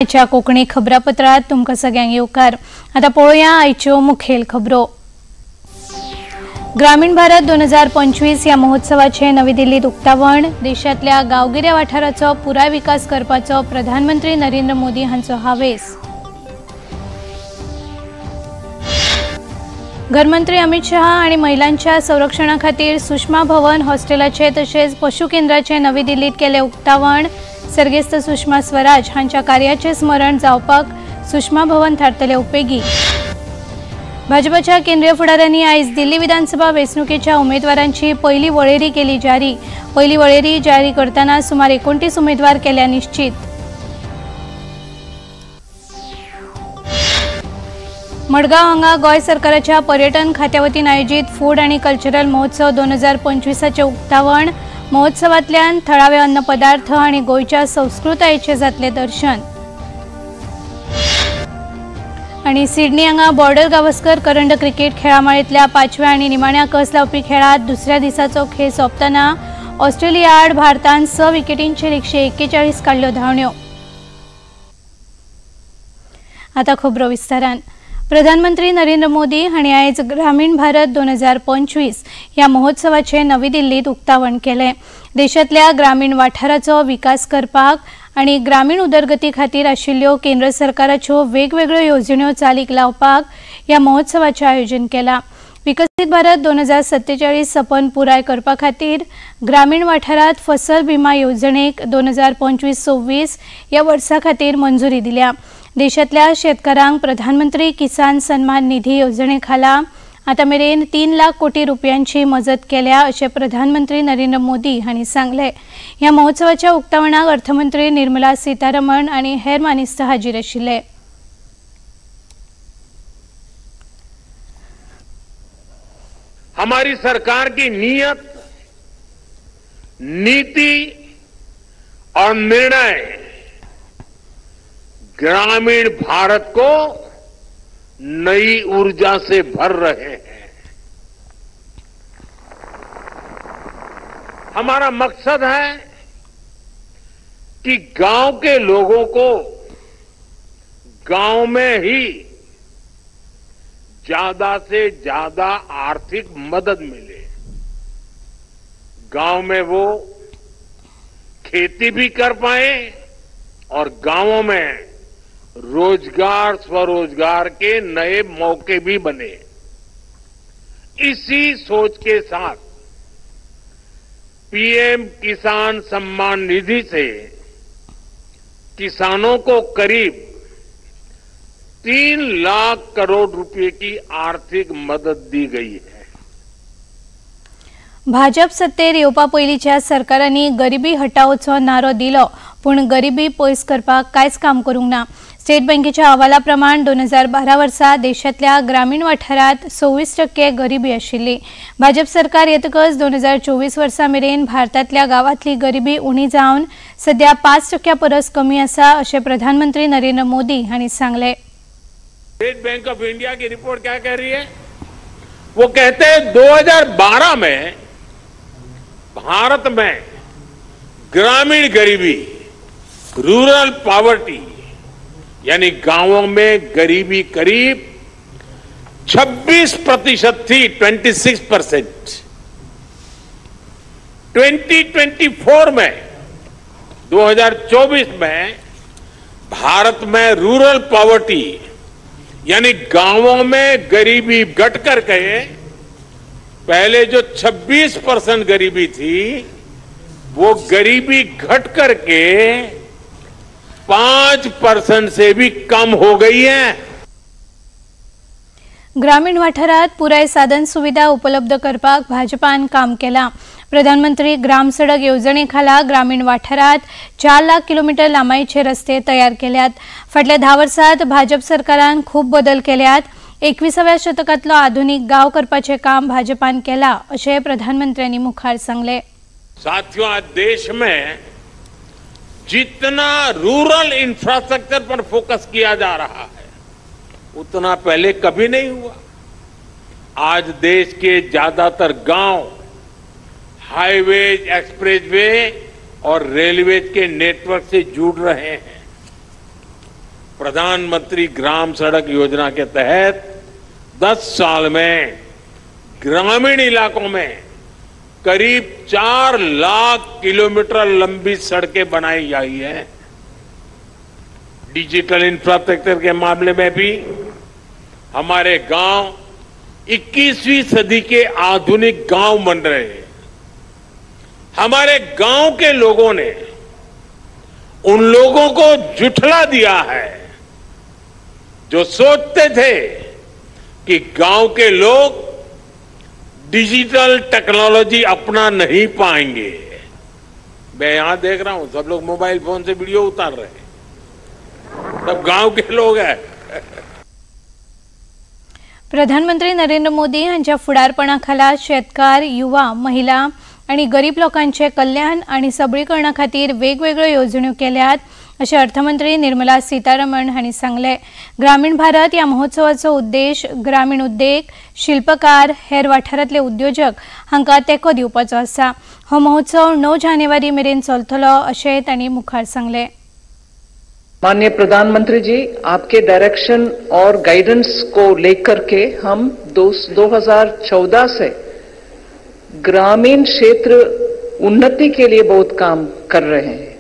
आयच्या कोंकणी खबरापत्रात तुमकां सगळ्यांक येवकार। आतां पळोवया आयच्यो मुखेल खबरो। ग्रामीण भारत 2025 ह्या महोत्सवाचें नवी दिल्लीत उक्तावण। देशांतल्या गांवगिऱ्या वाठाराचो पुराय विकास करपाचो प्रधानमंत्री नरेंद्र मोदी हांचो हावेस। घरमंत्री अमित शहा आनी महिलांच्या संरक्षणा खातीर सुषमा भवन हॉस्टेलाचे तशेंच पशु केंद्राचे नवी दिल्लीत केलें उक्तावण। सर्गेस्त सुषमा स्वराज हांच्या कार्याचे स्मरण जावपाक सुषमा भवन थारतले उपेगी। भाजपाच्या केंद्रीय फुडाऱ्यांनी आयज दिल्ली विधानसभा वेंचणुकेच्या उमेदवारांची पहिली वळेरी केली जारी। पहिली वळेरी जारी करतना सुमार 29 उमेदवार केल्या निश्चित। मडगांव हांगा गोंय सरकाराच्या पर्यटन खात्या वतीन आयोजीत फूड आनी कल्चरल महोत्सव 2025 उक्तावण। महोत्सवांतल्यान थळावे अन्न पदार्थ आनी गोंयच्या संस्कृतायेचें जातलें दर्शन। आनी सिडनी हांगा बॉर्डर गावस्कर करंड क्रिकेट खेळामाळेंतल्या पांचव्या आनी निमाण्या कस लावपी खेळांत दुसऱ्या दिसाचो खेळ सोंपतना ऑस्ट्रेलिया आड भारतान 6 विकेटींचेर 141 काडल्यो धांवण्यो। आतां खबरो विस्तारान। प्रधानमंत्री नरेंद्र मोदी हांणी आयज ग्रामीण भारत 2025 ह्या महोत्सवाचें नवी दिल्लीत उक्तावण केलें। देशांतल्या ग्रामीण वाठाराचो विकास करपाक आनी ग्रामीण उदरगती खातीर आशिल्ल्यो केंद्र सरकाराच्यो वेगवेगळ्यो येवजण्यो चालीक लावपाक ह्या महोत्सवाचें आयोजन केलां। विकसीत भारत 2047 सपन पुराय करपा खातीर ग्रामीण वाठारांत फसल विमा येवजणेक 2025-26 ह्या वर्सा खातीर मंजुरी दिल्या। देशांतल्या शेतकारांक प्रधानमंत्री किसान सन्मान निधी येवजणे खाला आतां मेरेन 3 लाख कोटी रुपयांची मजत केल्या अशें प्रधानमंत्री नरेंद्र मोदी हांणी सांगलें। ह्या महोत्सवाच्या उक्तावणाक अर्थमंत्री निर्मला सीतारमण आनी हेर मानेस्त हाजीर आशिल्ले। हमारी सरकार की नीयत, नीति और निर्णय ग्रामीण भारत को नई ऊर्जा से भर रहे हैं। हमारा मकसद है कि गांव के लोगों को गांव में ही ज्यादा से ज्यादा आर्थिक मदद मिले, गांव में वो खेती भी कर पाए और गांवों में रोजगार स्वरोजगार के नए मौके भी बने। इसी सोच के साथ पीएम किसान सम्मान निधि से किसानों को करीब 3 लाख करोड़ रुपए की आर्थिक मदद दी गई है। भाजप सत्तेर येवपा पयलींच्या सरकारांनी गरिबी हटावचो नारो दिलो, पूण गरिबी पयस करपाक कांयच काम करूंक ना। स्टेट बँकेच्या अहवाला प्रमाण 2012 वर्सा देशांतल्या ग्रामीण वाठारांत 26% गरिबी आशिल्ली। भाजप सरकार येतकच 2024 वर्सा मेरेन भारतांतल्या गांवांतली गरिबी उणी जावन सध्या 5% परस कमी आसा अशें प्रधानमंत्री नरेंद्र मोदी हांणी सांगलें। स्टेट बैंक ऑफ इंडिया की रिपोर्ट क्या कह रही है? वो कहते हैं 2012 में भारत में ग्रामीण गरीबी, रूरल पॉवर्टी यानी गांवों में गरीबी करीब 26% थी, 26%। 2024 में 2024 में भारत में रूरल पॉवर्टी यानी गांवों में गरीबी घट करके पहले जो 26% गरीबी थी वो गरीबी घट करके 5% से भी कम हो गई है। ग्रामीण वाठारात पुराय साधन सुविधा उपलब्ध करपाक भाजपान काम केलां। प्रधानमंत्री ग्राम सडक येवजणे खाला ग्रामीण वाठारात 4 लाख किलोमीटर लांबायेचे रस्ते तयार केल्यात। फाटल्या 10 वर्सांत भाजप सरकारान खूब बदल केल्यात। 21व्या शतकांतलो आधुनिक गांव करपाचें काम भाजपान केलां अशें प्रधानमंत्र्यांनी मुखार सांगलें। साथियों, आज देश में जितना रूरल इंफ्रास्ट्रक्चर पर फोकस किया जा रहा है उतना पहले कभी नहीं हुआ। आज देश के ज्यादातर गांव हाईवेज, एक्सप्रेसवे और रेलवे के नेटवर्क से जुड़ रहे हैं। प्रधानमंत्री ग्राम सड़क योजना के तहत 10 साल में ग्रामीण इलाकों में करीब 4 लाख किलोमीटर लंबी सड़कें बनाई गई हैं। डिजिटल इंफ्रास्ट्रक्चर के मामले में भी हमारे गांव 21वीं सदी के आधुनिक गांव बन रहे हैं। हमारे गांव के लोगों ने उन लोगों को जुठला दिया है जो सोचते थे कि गांव के लोग डिजिटल टेक्नोलॉजी अपना नहीं पाएंगे। मैं यहां देख रहा हूं सब लोग मोबाइल फोन से वीडियो उतार रहे हैं, सब गांव के लोग हैं। प्रधानमंत्री नरेंद्र मोदी हांच्या फुडारपणा खाला शेतकार, युवा, महिला आनी गरीब लोकांचे कल्याण आनी सबळीकरणा खातीर वेगवेगळ्यो येवजण्यो केल्यात अशें अर्थमंत्री निर्मला सीतारमण हांणी सांगलें। ग्रामीण भारत ह्या महोत्सवाचो उद्देश ग्रामीण उद्देग, शिल्पकार, हेर वाठारांतले उद्योजक हांकां तेंको दिवपाचो आसा। हो महोत्सव 9 जानेवारी मेरेन चलतलो अशें तांणी मुखार सांगलें। माननीय प्रधानमंत्री जी, आपके डायरेक्शन और गाइडेंस को लेकर के हम 2014 से ग्रामीण क्षेत्र उन्नति के लिए बहुत काम कर रहे हैं।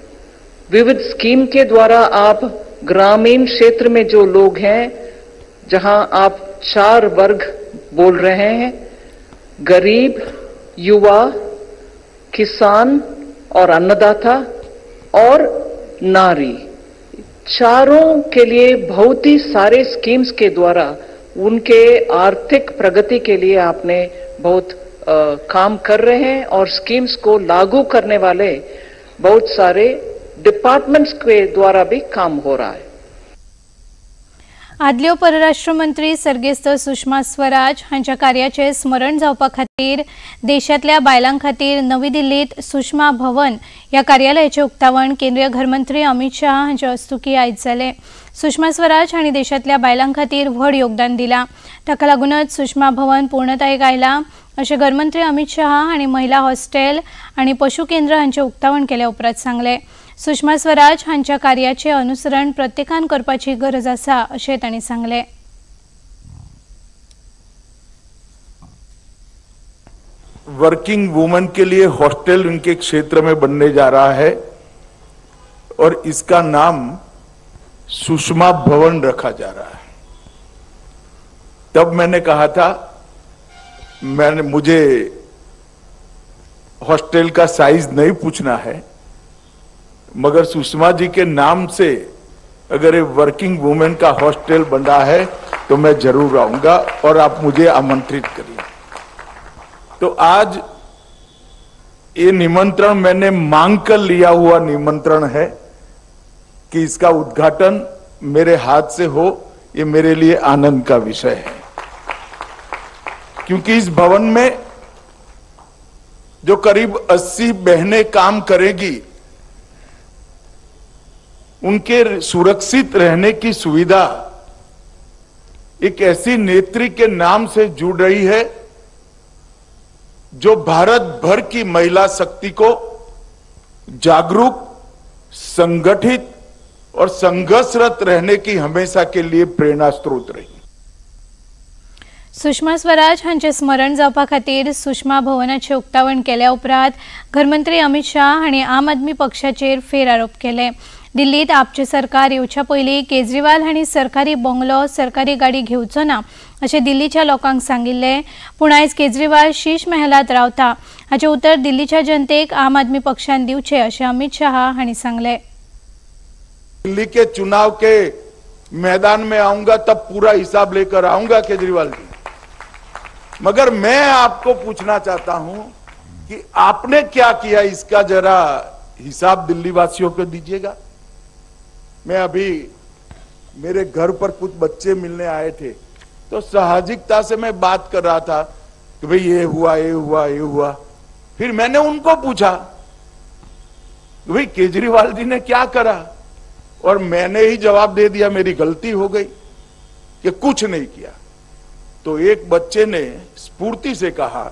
विविध स्कीम के द्वारा आप ग्रामीण क्षेत्र में जो लोग हैं, जहां आप 4 वर्ग बोल रहे हैं, गरीब, युवा, किसान और अन्नदाता और नारी, चारों के लिए बहुत ही सारे स्कीम्स के द्वारा उनके आर्थिक प्रगति के लिए आपने बहुत काम कर रहे हैं और स्कीम्स को लागू करने वाले बहुत सारे डिपार्टमेंट्स के द्वारा भी काम हो रहा है। आदल्यो परराष्ट्र मंत्री सर्गेस्त सुषमा स्वराज हांच्या कार्याचे स्मरण जावपा खातीर देशांतल्या बायलां खातीर नवी दिल्लीत सुषमा भवन ह्या कार्यालयाचें उक्तावण केंद्रीय घरमंत्री अमित शाह हांचे हस्तुकीं आयज जालें। सुषमा स्वराज हांणी देशांतल्या बायलां खातीर व्हड योगदान दिलां, ताका लागूनच सुषमा भवन पूर्णतायेक आयलां अशें घरमंत्री अमित शाह हांणी महिला हॉस्टेल आनी पशु केंद्र हांचें उक्तावण केल्या उपरांत सांगलें। सुषमा स्वराज हांच्या कार्याचे अनुसरण प्रत्येकान करपाची गरज आसा अशें तांणी सांगलें। वर्किंग वुमेन के लिए हॉस्टल उनके क्षेत्र में बनने जा रहा है और इसका नाम सुषमा भवन रखा जा रहा है। तब मैंने कहा था, मैंने मुझे हॉस्टल का साइज नहीं पूछना है, मगर सुषमा जी के नाम से अगर ये वर्किंग वुमेन का हॉस्टल बन रहा है तो मैं जरूर आऊंगा और आप मुझे आमंत्रित करिए। तो आज ये निमंत्रण मैंने मांग कर लिया हुआ निमंत्रण है कि इसका उद्घाटन मेरे हाथ से हो, ये मेरे लिए आनंद का विषय है, क्योंकि इस भवन में जो करीब 80 बहनें काम करेगी, उनके सुरक्षित रहने की सुविधा एक ऐसी नेत्री के नाम से जुड़ रही है जो भारत भर की महिला शक्ति को जागरूक, संगठित और संघर्षरत रहने की हमेशा के लिए प्रेरणा स्रोत रही। सुषमा स्वराज हांचे स्मरण जावपा खातीर सुषमा भवनाचें उक्तावण केल्या उपरांत घरमंत्री अमित शाह हांणी आम आदमी पक्षाचेर फेर आरोप केले। दिल्लीत आपचे सरकार येवच्या पयलीं केजरीवाल हांणी सरकारी बंगलो, सरकारी गाडी घेवचो ना अशें दिल्लीच्या लोकांक सांगिल्लें, पूण आयज केजरीवाल शीश महलांत रावता हाचें उतर दिल्लीच्या जनतेक आम आदमी पक्षान दिवचें अशें अमित शाह हांणी सांगलें। दिल्ली के चुनाव के मैदान में आऊंगा तब पूरा हिसाब लेकर आऊंगा केजरीवाल जी, मगर मैं आपको पूछना चाहता हूं कि आपने क्या किया, इसका जरा हिसाब दिल्ली वासियों को दीजिएगा। मैं अभी मेरे घर पर कुछ बच्चे मिलने आए थे तो साहजिकता से मैं बात कर रहा था कि भाई ये हुआ, ये हुआ, ये हुआ। फिर मैंने उनको पूछा कि भाई केजरीवाल जी ने क्या करा, और मैंने ही जवाब दे दिया, मेरी गलती हो गई कि कुछ नहीं किया। तो एक बच्चे ने स्फूर्ति से कहा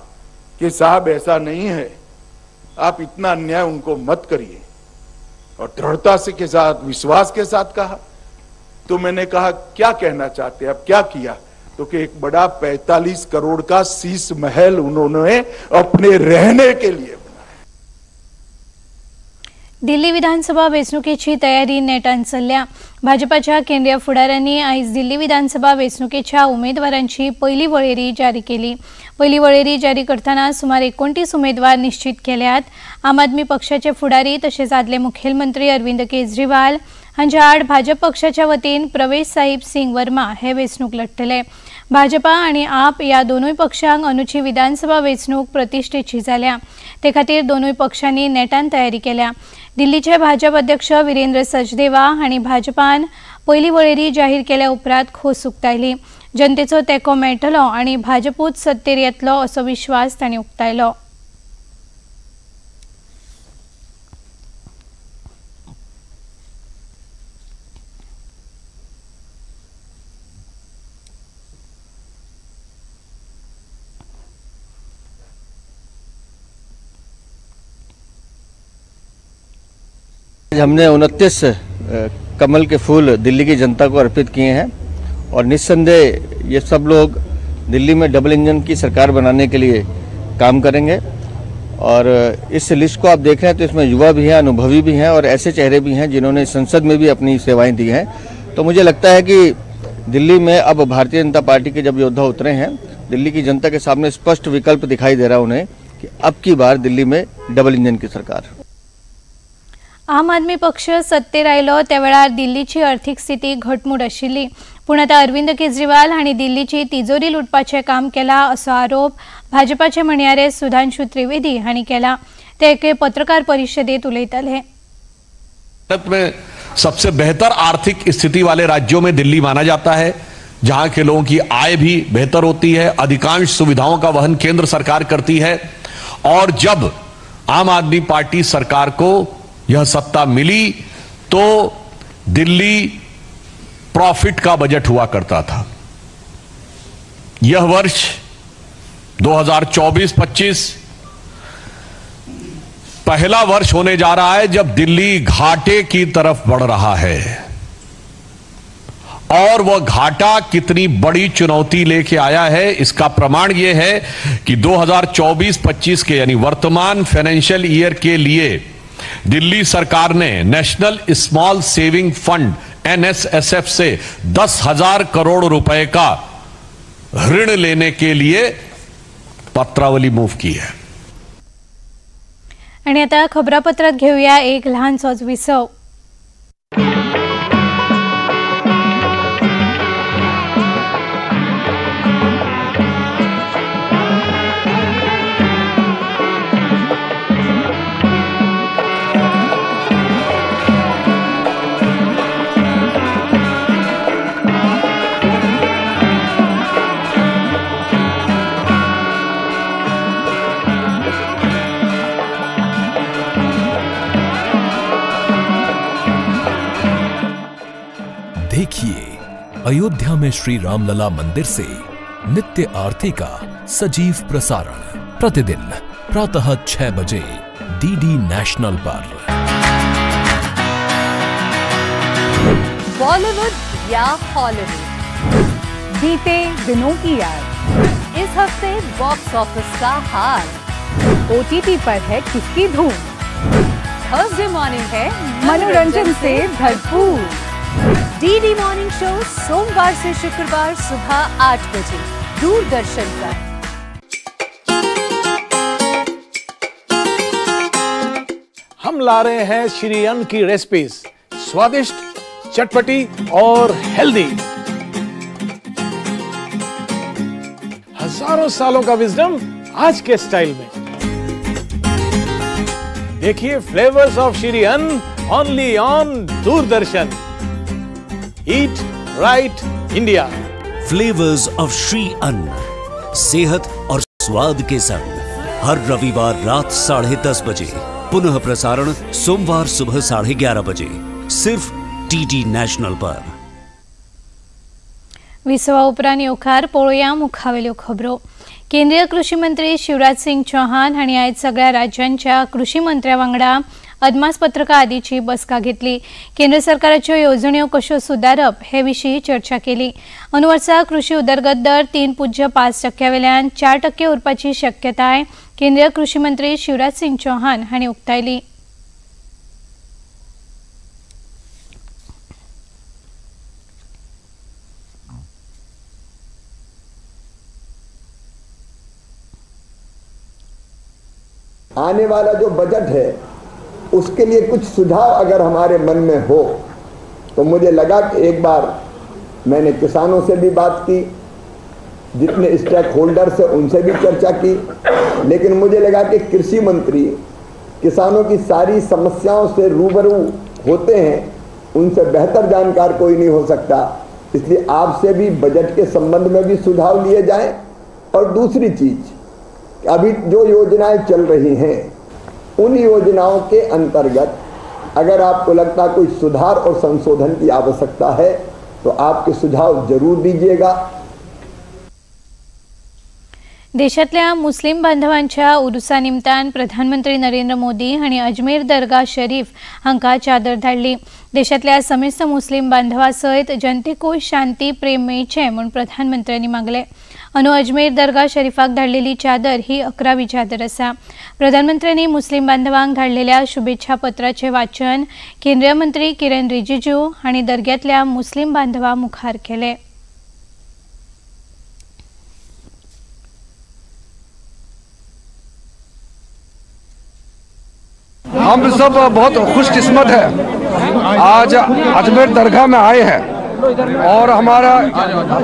कि साहब ऐसा नहीं है, आप इतना अन्याय उनको मत करिए, और दृढ़ता से के साथ, विश्वास के साथ कहा। तो मैंने कहा क्या कहना चाहते हैं, अब क्या किया? तो कि एक बड़ा 45 करोड़ का शीश महल उन्होंने अपने रहने के लिए बनाया। दिल्ली विधानसभा वेंचणुकेची तयारी नेटान चल्ल्या। भाजपाच्या केंद्रीय फुडाऱ्यांनी आयज दिल्ली विधानसभा वेंचणुकेच्या उमेदवारांची पयली वळेरी जारी केली। पयली वळेरी जारी करतना सुमार 29 उमेदवार निश्चित केल्यात। आम आदमी पक्षाचे फुडारी तशेंच आदले मुखेलमंत्री अरविंद केजरीवाल हांच्या आड भाजप पक्षाच्या वतीन प्रवेश साहिब सिंग वर्मा हे वेंचणूक लढटले। भाजपा आनी आप ह्या दोनूय पक्षांक अंदूची विधानसभा वेंचणूक प्रतिश्ठेची जाल्या, ते खातीर दोनूय पक्षांनी नेटान तयारी केल्या। दिल्लीचे भाजप अध्यक्ष वीरेंद्र सचदेवा हांणी भाजपान पयली वळेरी जाहीर केल्या उपरांत खोस उक्तायली। जनतेचो तेंको मेळटलो आनी भाजपूच सत्तेर येतलो असो विश्वास तांणी उक्तायलो। हमने 29 कमल के फूल दिल्ली की जनता को अर्पित किए हैं और निस्संदेह ये सब लोग दिल्ली में डबल इंजन की सरकार बनाने के लिए काम करेंगे। और इस लिस्ट को आप देख रहे हैं तो इसमें युवा भी हैं, अनुभवी भी हैं और ऐसे चेहरे भी हैं जिन्होंने संसद में भी अपनी सेवाएं दी हैं। तो मुझे लगता है कि दिल्ली में अब भारतीय जनता पार्टी के जब योद्धा उतरे हैं, दिल्ली की जनता के सामने स्पष्ट विकल्प दिखाई दे रहा है उन्हें कि अब की बार दिल्ली में डबल इंजन की सरकार। आम आदमी पक्ष सत्तेर आयलो त्या वेळार दिल्लीची आर्थिक स्थिती घटमूट आशिल्ली, पूण आतां अरविंद केजरीवाल हांणी दिल्लीची तिजोरी लुटपाचें काम केलां असो आरोप भाजपाचे म्हणयारे सुधांशु त्रिवेदी हांणी केला। ते एके पत्रकार परिशदेंत उलयताले। भारत में सबसे बेहतर आर्थिक स्थिति वाले राज्यों में दिल्ली माना जाता है, जहां के लोगों की आय भी बेहतर होती है, अधिकांश सुविधाओं का वहन केंद्र सरकार करती है। और जब आम आदमी पार्टी सरकार को यह सत्ता मिली तो दिल्ली प्रॉफिट का बजट हुआ करता था। यह वर्ष 2024-25 पहला वर्ष होने जा रहा है जब दिल्ली घाटे की तरफ बढ़ रहा है, और वह घाटा कितनी बड़ी चुनौती लेके आया है इसका प्रमाण यह है कि 2024-25 के यानी वर्तमान फाइनेंशियल ईयर के लिए दिल्ली सरकार ने national small saving fund NSSF से 10,000 करोड़ रुपए का ऋण लेने के लिए पत्रावली मूव की है। आणि आता खबरापत्रात घेऊया एक लहानसोच विसव। देखिए अयोध्या में श्री रामलला मंदिर से नित्य आरती का सजीव प्रसारण प्रतिदिन प्रातः 6 बजे डीडी नेशनल पर। बॉलीवुड या हॉलीवुड, बीते दिनों की याद, इस हफ्ते बॉक्स ऑफिस का हाल, ओटीटी पर है किसकी धूम, थर्सडे मॉर्निंग है मनोरंजन से भरपूर। डीडी मॉर्निंग शो सोमवार से शुक्रवार सुबह 8 बजे दूरदर्शन पर। हम ला रहे हैं श्री अन्न की रेसिपीज, स्वादिष्ट, चटपटी और हेल्दी। हजारों सालों का विजडम आज के स्टाइल में। देखिए flavours of Shri Anna only on Doordarshan. Eat right India. Flavours of Shri Anna, सेहत और स्वाद के संग, हर रविवार रात 10:30 बजे, पुनः प्रसारण सोमवार सुबह 11:30 बजे, सिर्फ डीडी नेशनल पर। विसवा उपरांत येवकार पळोवया मुखावेल्यो खबरो। केंद्रीय कृषी मंत्री शिवराज सिंग चौहान हांणी आयज सगळ्या राज्यांच्या कृषी मंत्र्या वांगडा अदमासपत्रका आदीची बसका घेतली. केंद्र सरकाराच्यो येवजण्यो कश्यो सुदारप हे विशीं चर्चा केली. अंदू वर्सा कृषी उदरगत दर 3.5% वेल्यान 4% उरपाची शक्यताय केंद्रीय कृषी मंत्री शिवराज सिंग चौहान हांणी उक्तायली. आने वाला जो बजट है उसके लिए कुछ सुझाव अगर हमारे मन में हो तो मुझे लगा कि एक बार मैंने किसानों से भी बात की, जितने स्टेक होल्डर्स हैं उनसे भी चर्चा की, लेकिन मुझे लगा कि कृषि मंत्री किसानों की सारी समस्याओं से रूबरू होते हैं, उनसे बेहतर जानकार कोई नहीं हो सकता, इसलिए आपसे भी बजट के संबंध में भी सुझाव लिए जाएं। और दूसरी चीज़, अभी जो योजनाएं चल रही हैं उन योजनाओं के अंतर्गत अगर आपको लगता कोई सुधार और संशोधन की आवश्यकता है तो आपके सुझाव जरूर दीजिएगा। देशातल्या मुस्लिम बांधवांच्या उरुसा निमतान प्रधानमंत्री नरेंद्र मोदी हांणी अजमेर दर्गा शरीफ हांकां चादर धाडली. देशातल्या समेस्त मुस्लिम बांधवा सयत जनतेकूय शांती प्रेम मेळचें म्हूण प्रधानमंत्र्यांनी मागलें. अंदू अजमेर दर्गा शरीफाक धाडलेली चादर ही 11वी चादर आसा. प्रधानमंत्र्यांनी मुस्लिम बांधवांक धाडलेल्या शुभेच्छा पत्राचें वाचन केंद्रीय मंत्री किरण रिजिजू हांणी दर्ग्यांतल्या मुस्लिम बांधवा मुखार केलें. हम सब बहुत खुशकिस्मत है, आज अजमेर दरगाह में आए हैं और हमारा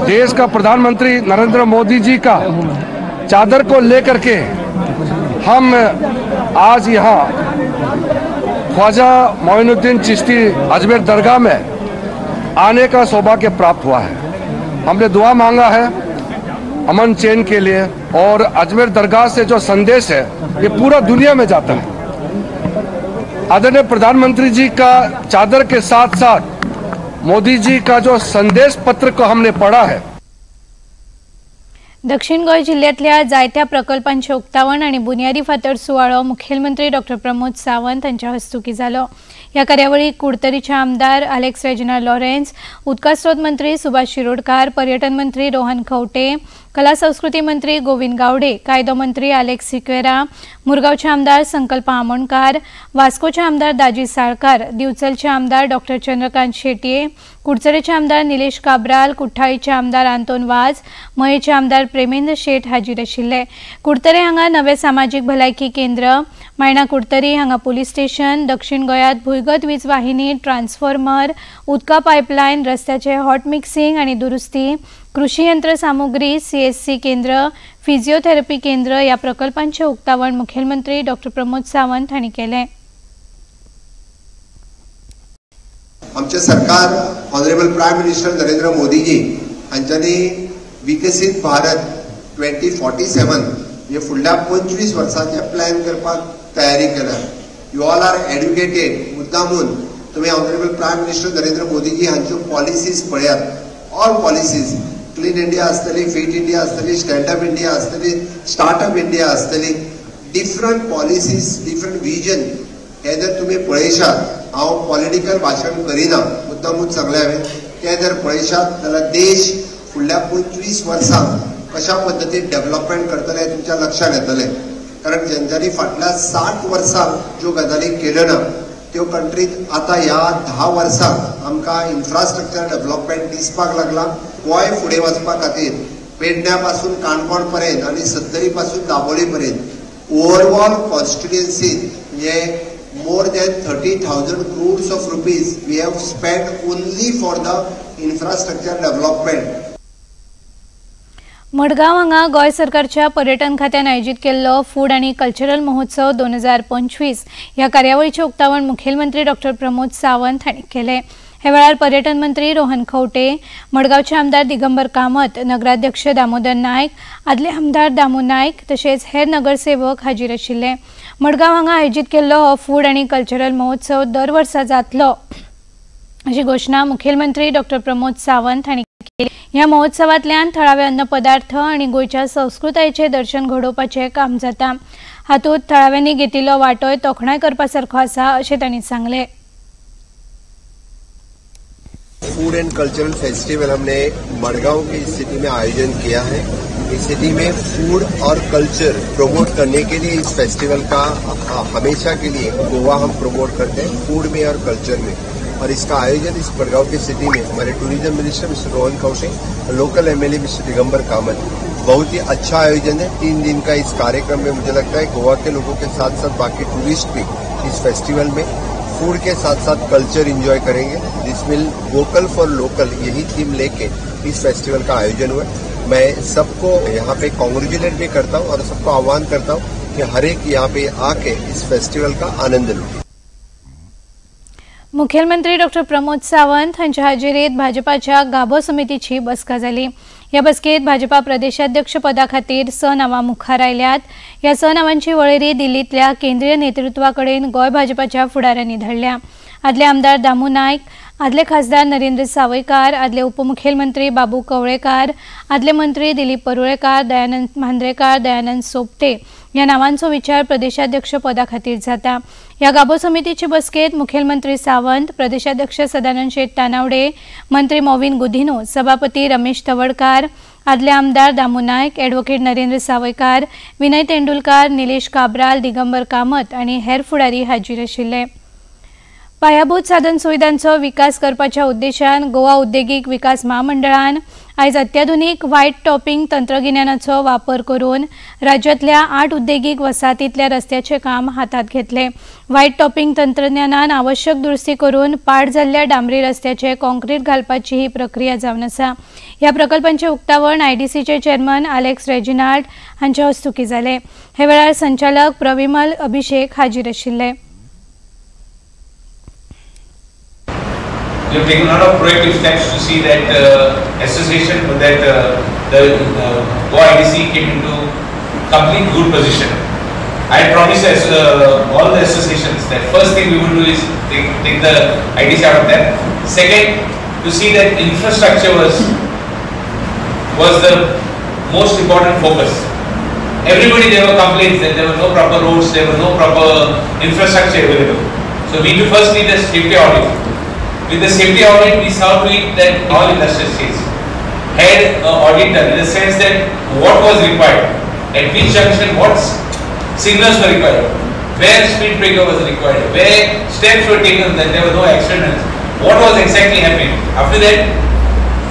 देश का प्रधानमंत्री नरेंद्र मोदी जी का चादर को लेकर के हम आज यहाँ ख्वाजा मोइनुद्दीन चिश्ती अजमेर दरगाह में आने का सौभाग्य प्राप्त हुआ है। हमने दुआ मांगा है अमन चैन के लिए और अजमेर दरगाह से जो संदेश है ये पूरा दुनिया में जाता है। आदरणीय प्रधानमंत्री जी का चादर के साथ साथ मोदी जी का जो संदेश पत्र को हमने पढ़ा है। दक्षिण गोंय जिल्ह्यांतल्या जायत्या प्रकल्पांचे उक्तावण आनी बुन्यादी फातर सुवाळो मुखेलमंत्री डॉक्टर प्रमोद सावंत हांच्या हस्तुकी जालो. ह्या कार्यावळीक कुडतरीचे आमदार आलेक्स रेजिना लॉरेन्स, उदका स्रोत मंत्री सुभाष शिरोडकार, पर्यटन मंत्री रोहन खवटे, कला संस्कृती मंत्री गोविंद गावडे, कायदो मंत्री आलेक्स सिक्वेरा, मुरगांवचे आमदार संकल्प आमोणकार, वास्कोचे आमदार दाजी साळकार, दिवचलचे आमदार डॉक्टर चंद्रकांत शेटये, कुडचडेचे आमदार निलेश काब्राल, कुठ्ठाळीचे आमदार आंतोन वाज, मयेचे आमदार प्रेमेंद्र शेट हाजीर आशिल्ले. कुडतरे हांगा नवे सामाजीक भलायकी केंद्र, मायणा कुडतरी हांगा पुलीस स्टेशन, दक्षिण गोंयांत भुंयगत वीज वाहिनी, ट्रान्सफॉर्मर, उदका पायपलायन, रस्त्याचे हॉट मिक्सिंग आनी दुरुस्ती, कृषी यंत्र सामुग्री, सीएससी केंद्र, फिजिओथेरपी केंद्र ह्या प्रकल्पांचे उक्तावण मुखेलमंत्री डॉक्टर प्रमोद सावंत हांणी केलें. आमचे सरकार honourable prime minister Narendra Modiji हांच्यांनी विकसीत भारत 2047 म्हणजे फुडल्या 25 वर्सांचे प्लॅन करपाक तयारी केल्या. You all are educated, मुद्दामून तुम्ही honourable prime minister Narendra Modiji हांच्यो पॉलिसीज पळयात. ऑल पॉलिसीज, क्लीन इंडिया आसतली, फिट इंडिया आसतली, स्टँडअप इंडिया आसतली, स्टार्टअप इंडिया आसतली, डिफरंट पॉलिसीज, डिफरंट विजन हे जर तुमी पळयशात, हांव पॉलिटिकल भाशण करिना, मुद्दामूच सांगलें हांवें, तें जर पळयशात जाल्यार देश फुडल्या 25 वर्सांक कशा पद्दतीन डेव्हलपमेंट करतले तुमच्या लक्षात येतलें. कारण जेंच्यांनी फाटल्या 60 वर्सांक ज्यो गजाली केल्यो ना त्यो कंट्रीत आतां ह्या 10 वर्सांक आमकां इन्फ्रास्ट्रक्चर डेव्हलपमेंट दिसपाक लागलां. गोंय फुडें वचपा खातीर पेडण्या पासून काणकोण पर्यंत आनी सत्तरी पासून दाबोळी पर्यंत ओवरऑल कॉन्स्टिट्युएन्सीत म्हणजे more than 30,000 crores of rupees we have spent only for the infrastructure development. Madgaon हांगा गोंय सरकारच्या पर्यटन खात्यान आयोजीत केल्लो फूड आनी कल्चरल महोत्सव 2025 ह्या कार्यावळीचें उक्तावण मुखेलमंत्री डॉक्टर प्रमोद सावंत हांणी केलें. हे वेळार पर्यटन मंत्री रोहन खवटे, मडगांवचे आमदार दिगंबर कामत, नगराध्यक्ष दामोदर नायक, आदले आमदार दामू नायक तशेंच हेर नगरसेवक हाजीर आशिल्ले. मडगांव हांगा आयोजीत केल्लो हो फूड आनी कल्चरल महोत्सव दर वर्सा जातलो अशी घोशणा मुखेलमंत्री डॉक्टर प्रमोद सावंत हांणी केली. ह्या महोत्सवांतल्यान थळावे अन्न पदार्थ आनी गोंयच्या संस्कृतायेचें दर्शन घडोवपाचें काम जाता. हातूंत थळाव्यांनी घेतिल्लो वांटोय तोखणाय करपा सारको आसा अशें तांणी सांगलें. फूड एंड कल्चरल फेस्टिवल हमने मडगांव की सिटी में आयोजन किया है. इस सिटी में फूड और कल्चर प्रमोट करने के लिए इस फेस्टिवल का हमेशा के लिए गोवा हम प्रमोट करते हैं फूड में और कल्चर में, और इसका आयोजन इस मडगांव की सिटी में हमारे tourism minister mister Rohan Khaunte, local MLA mister Digambar Kamat, बहुत ही अच्छा आयोजन है. 3 दिन का इस कार्यक्रम में मुझे लगता है गोवा के लोगों के साथ साथ बाकी टूरिस्ट भी इस फेस्टिवल में फूड के साथ साथ कल्चर एंजॉय करेंगे. This will vocal for local, यही थीम लेके इस फेस्टिवल का आयोजन हुआ. मैं सबको यहाँ पे कॉन्ग्रेचुलेट भी करता हूँ और सबको आह्वान करता हूँ कि हर एक यहाँ पे आके इस फेस्टिवल का आनंद लूटे. मुखेलमंत्री डॉक्टर प्रमोद सावंत हांच्या हाजेरीत भाजपाच्या गाभो समितीची बसका जाली. ह्या बसकेत भाजपा प्रदेशाध्यक्ष पदा खातीर 6 नांवां मुखार आयल्यात. ह्या 6 नांवांची वळेरी दिल्लींतल्या केंद्रीय नेतृत्वा कडेन गोंय भाजपाच्या फुडाऱ्यांनी धाडल्या. आदले आमदार दामू नायक, आदले खासदार नरेंद्र सावयकार, आदले उपमुखेलमंत्री बाबू कवळेकार, आदले मंत्री दिलीप परुळेकार, दयानंद मांद्रेकार, दयानंद सोपटे ह्या नावांचो विचार प्रदेशाध्यक्ष पदा खातीर जाता. ह्या गाभो समितीचे बसकेत मुखेलमंत्री सावंत, प्रदेशाध्यक्ष सदानंद शेट तानावडे, मंत्री मॉविन गुदिन्हो, सभापती रमेश तवडकार, आदले आमदार दामू नायक, ॲडव्होकेट नरेंद्र सावयकार, विनय तेंडुलकार, निलेश काब्राल, दिगंबर कामत आनी हेर फुडारी हाजीर आशिल्ले. पायाभूत साधन सुविधांचो विकास करपाच्या उद्देशान गोवा उद्देगीक विकास महामंडळान आयज अत्याधुनीक व्हायट टॉपिंग तंत्रगिन्यानाचो वापर करून राज्यांतल्या 8 उद्देगीक वसाहतींतल्या रस्त्याचें काम हातांत घेतलें. व्हायट टॉपिंग तंत्रज्ञानान आवश्यक दुरुस्ती करून पाड जाल्ल्या डांबरी रस्त्याचे कॉन्क्रीट घालपाची ही प्रक्रिया जावन आसा. ह्या प्रकल्पांचें उक्तावण आयडीसीचे चेअरमन आलेक्स रेजिनाल्ड हांचे हस्तुकीं जालें. हे वेळार संचालक प्रविमल अभिषेक हाजीर आशिल्ले. We have taken a lot of proactive steps to see that association, that the Goa IDC came into complete good position. I promised all the associations that first thing we would do is take the IDC out of them. Second, to see that infrastructure was the most important focus. Everybody, there were complaints that there were no proper roads, there were no proper infrastructure available. So we do first need a safety audit. With the safety audit, we saw to it that all industrial states had an audit done in the sense that what was required, at which junction, what signals were required, where speed breaker was required, where steps were taken that there were no accidents, what was exactly happening. After that,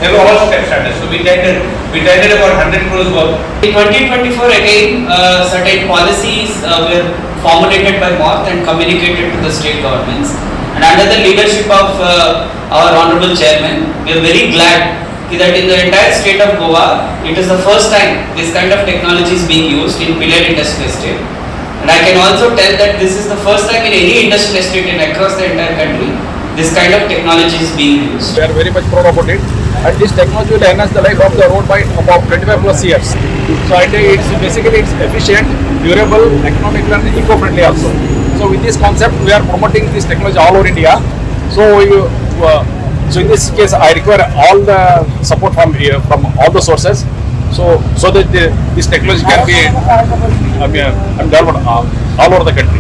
there were all steps started. So we tendered about 100 crores work. In 2024 again, certain policies were formulated by MoRTH and communicated to the state governments. And under the leadership of our Honorable Chairman, we are very glad that in the entire state of Goa, it is the first time this kind of technology is being used in Pillar Industrial Estate. And I can also tell that this is the first time in any industrial estate and across the entire country, this kind of technology is being used. We are very much proud about it, and this technology will enhance the life of the road by about 25 plus years. So I think it's basically it's efficient, durable, economical and eco-friendly also. So with this concept, we are promoting this technology all over India. So, so in this case, I require all the support from all the sources, so that this technology can be developed all over the country.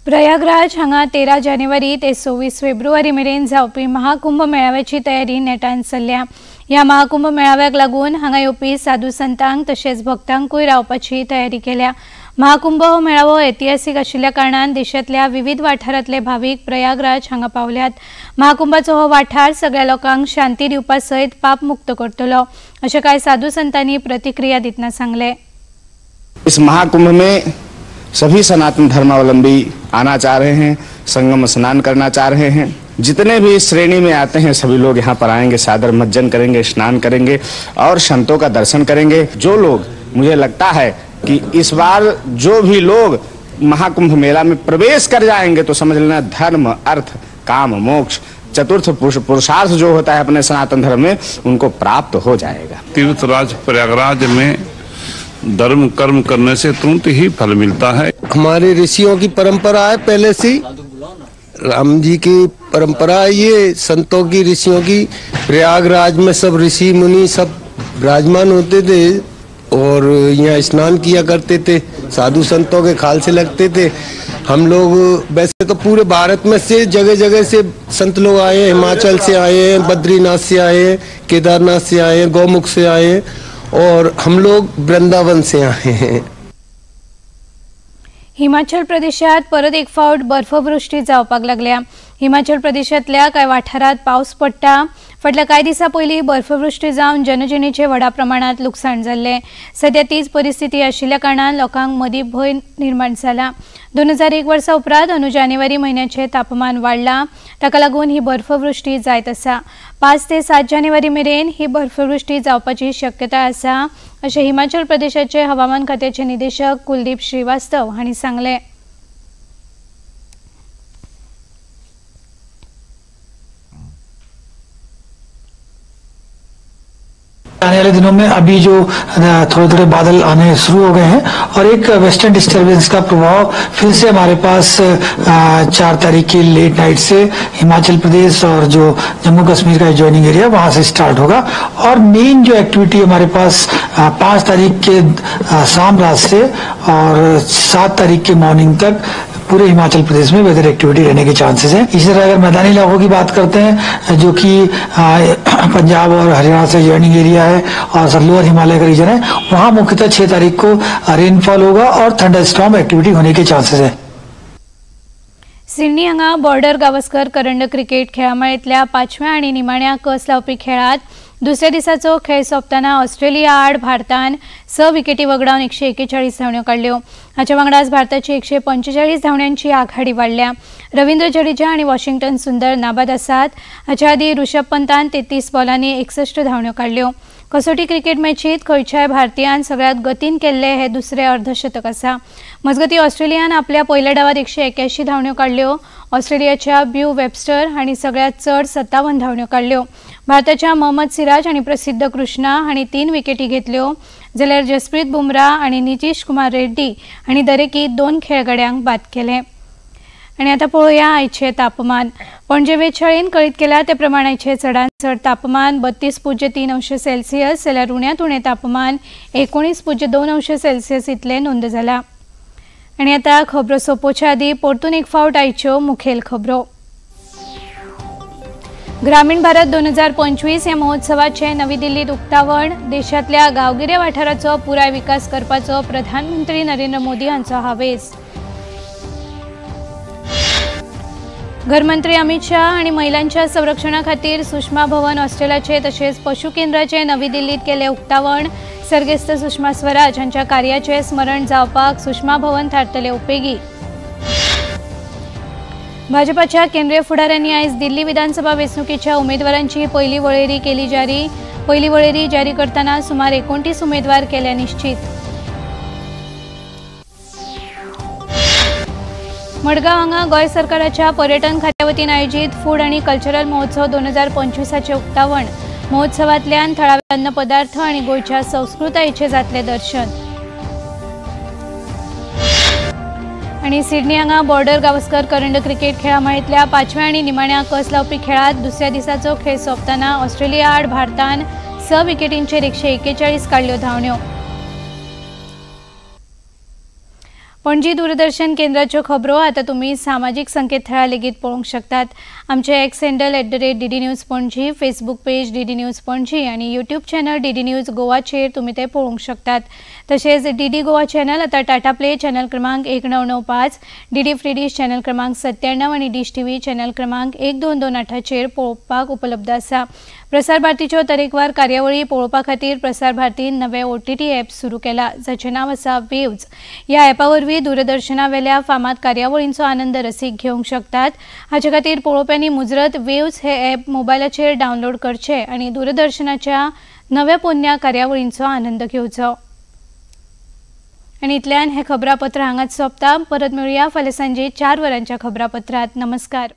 Prayagraj हांगा 13 जानेवारी ते 26 फेब्रुवारी मेरेन जावपी महाकुंभ मेळाव्याची तयारी नेटान चल्ल्या. ह्या महाकुंभ मेळाव्याक लागून हांगा येवपी साधू संतांक तशेंच भक्तांकूय रावपाची तयारी केल्या. महाकुंभ हो मेळावो ऐतिहासिक आशिल्ल्या कारणान देशांतल्या विविध वाठारांतले भावीक प्रयागराज हांगा पावल्यात. महाकुंभाचो हो वाठार सगळ्या लोकांक शांती दिवपा सयत पापमुक्त करतलो अशें कांय साधू संतांनी प्रतिक्रिया दितना सांगलें. इस महाकुंभ में सभी सनातन धर्मावलंबी आना चाह रहे हैं, संगम स्नान करना चाह रहे हैं. जितने भी श्रेणी में आते हैं सभी लोग यहाँ पर आएंगे, सादर मज्जन करेंगे, स्नान करेंगे और संतों का दर्शन करेंगे. जो लोग, मुझे लगता है कि इस बार जो भी लोग महाकुंभ मेला में प्रवेश कर जाएंगे तो समझ लेना धर्म, अर्थ, काम, मोक्ष, चतुर्थ पुरुषार्थ जो होता है अपने सनातन धर्म में, उनको प्राप्त हो जाएगा. तीर्थराज प्रयागराज में धर्म कर्म करने से तुरंत ही फल मिलता है. हमारे ऋषियों की परंपरा है, पहले से राम जी की परंपरा है, ये संतों की, ऋषियों की. प्रयागराज में सब ऋषि मुनि सब विराजमान होते थे. और यहाँ स्नान किया करते थे, साधु संतों के खाल से लगते थे। हम लोग वैसे तो पूरे भारत में से जगह जगह से संत लोग आए हैं, हिमाचल से आए हैं, बद्रीनाथ से आए हैं, केदारनाथ से आए हैं, गौमुख से आए हैं और हम लोग वृंदावन से आए हैं। हिमाचल प्रदेशात परत एक फावट बर्फवृष्टी जावपाक लागल्या। हिमाचल प्रदेशांतल्या कांय वाठारांत पावस पडटा। फाटल्या कांय दिसां पयलीं बर्फवृष्टी जावन जनजिणेचें व्हडा प्रमाणांत लुकसाण जाल्लें। सद्या तीच परिस्थिती आशिल्ल्या कारणान लोकांक मदीं भंय निर्माण जाला। 2001 वर्सा उपरांत अंदू जानेवारी म्हयन्याचें तापमान वाडलां, ताका लागून ही बर्फवृष्टी जायत आसा। 5 ते 7 जानेवारी मेरेन ही बर्फवृष्टी जावपाची शक्यताय आसा अशें हिमाचल प्रदेशाचे हवामान खात्याचे निदेशक कुलदीप श्रीवास्तव हांणी सांगलें। आने वाले दिनों में अभी जो थोड़े थोड़े बादल आने शुरू हो गए हैं और एक वेस्टर्न डिस्टर्बेंस का प्रभाव फिर से हमारे पास 4 तारीख की लेट नाइट से हिमाचल प्रदेश और जो जम्मू कश्मीर का ज्वाइनिंग एरिया वहां से स्टार्ट होगा। और मेन जो एक्टिविटी हमारे पास 5 तारीख के शाम रात से और 7 तारीख के मॉर्निंग तक पूरे हिमाचल प्रदेश में वेदर एक्टिविटी रहने के चांसेस हैं। इसी तरह अगर मैदानी इलाकों की बात करते हैं जो कि पंजाब और हरियाणा से ज्वाइनिंग एरिया है और लोअर हिमालय का रीजन है, वहां मुख्यतः 6 तारीख को रेनफॉल होगा और थंडरस्टॉर्म एक्टिविटी होने के चांसेस हैं। सिडनी हांगा बॉर्डर गावस्कर करंड क्रिकेट खेळामाळेंतल्या 5व्या आनी निमाण्या कस लावपी खेळांत दुसऱ्या दिसाचो खेळ सोंपतना ऑस्ट्रेलिया आड भारतान 6 विकेटी वगडावन 141 धांवड्यो काडल्यो। हाच्या वांगडाच भारताची 145 धांवड्यांची आघाडी वाडल्या। रवींद्र जडेजा आनी वॉशिंग्टन सुंदर नाबाद आसात। हाच्या आदीं ऋषभ पंतान 33 बॉलांनी 61 धांवड्यो काडल्यो। कसोटी क्रिकेट मॅचीत खंयच्याय भारतीयान सगळ्यांत गतीन केल्ले हे दुसरे अर्धशतक आसा। मजगतीं ऑस्ट्रेलियान आपल्या पयल्या डावात 181 धांवड्यो काडल्यो। ऑस्ट्रेलियाच्या ब्यू वेबस्टर हांणी सगळ्यांत चड 57 धांवड्यो काडल्यो। भारताच्या मोहम्मद सिराज आनी प्रसिद्ध कृष्णा हांणी 3 विकेटी घेतल्यो, जाल्यार जसप्रीत बुमरा आनी नितीश कुमार रेड्डी हांणी दरेकी 2 खेळगड्यांक बाद केले। आनी आतां पळोवया आयचें तापमान। पणजे वेधशाळेन कळीत केला ते प्रमाण आयचें चडांत चड तापमान 32.3 अंश सेल्सियस जाल्यार उण्यांत उणें तापमान 19.2 अंश सेल्सियस इतलें नोंद जालां। आनी आतां खबरो सोंपोवच्या आदीं परतून एक फावट आयच्यो मुखेल खबरो। ग्रामीण भारत 2025 ह्या महोत्सवाचें नवी दिल्लीत उक्तावण। देशांतल्या गांवगिऱ्या वाठाराचो पुराय विकास करपाचो प्रधानमंत्री नरेंद्र मोदी हांचो हावेस। घरमंत्री अमित शाह आनी महिलांच्या संरक्षणा खातीर सुषमा भवन हॉस्टेलाचे तशेंच पशु केंद्राचे नवी दिल्लीत केलें उक्तावण। सर्गेस्त सुषमा स्वराज हांच्या कार्याचें स्मरण जावपाक सुषमा भवन थारतलें उपेगी। भाजपाच्या केंद्रीय फुडाऱ्यांनी आयज दिल्ली विधानसभा वेंचणुकेच्या उमेदवारांची पयली वळेरी केली जारी। पयली वळेरी जारी करतना सुमार 29 उमेदवार केल्या निश्चित। मडगांव हांगा गोंय सरकाराच्या पर्यटन खात्या वतीन आयोजीत फूड आनी कल्चरल महोत्सव 2025 उक्तावण। महोत्सवांतल्यान थळावे अन्न पदार्थ आनी गोंयच्या संस्कृतायेचें जातलें दर्शन। आनी सिडनी हांगा बॉर्डर गावस्कर करंड क्रिकेट खेळामाळेंतल्या 5व्या आनी निमाण्या कस लावपी खेळांत दुसऱ्या दिसाचो खेळ सोंपतना ऑस्ट्रेलिया आड भारतान 6 विकेटींचेर 141 काडल्यो धांवड्यो। पणजी दूरदर्शन केंद्राच्यो खबरो आतां तुमी सामाजीक संकेतथळार लेगीत पळोवंक शकतात। आमचे X handle @DD News Panaji, Facebook page DD News Panaji आनी यूट्यूब चॅनल DD news गोवाचेर तुमी ते पळोवंक शकतात। तशेंच DD Goa channel आतां टाटा प्ले चॅनल क्रमांक 1995, DD free dish channel क्रमांक 97 आनी डिश टीव्ही चॅनल क्रमांक 1228चेर पळोवपाक उपलब्ध आसा। प्रसार भारतीच्यो तरेकवार कार्यावळी पळोवपा खातीर प्रसार भारतीन नवे OTT app सुरू केला, जाचें नांव आसा वेव्ज। ह्या ॲपा वरवीं दूरदर्शनावेल्या फामाद कार्यावळींचो आनंद रसीक घेवंक शकतात। हाचे खातीर पळोवप्यांनी मुजरत वेव्ज हे ॲप मोबायलाचेर डावनलोड करचें आनी दूरदर्शनाच्या नव्या पोन्न्या कार्यावळींचो आनंद घेवचो। आनी इतल्यान हें खबरापत्र हांगाच सोंपता। परत मेळुया फाल्यां सांजे 4 वरांच्या खबरापत्रांत। नमस्कार।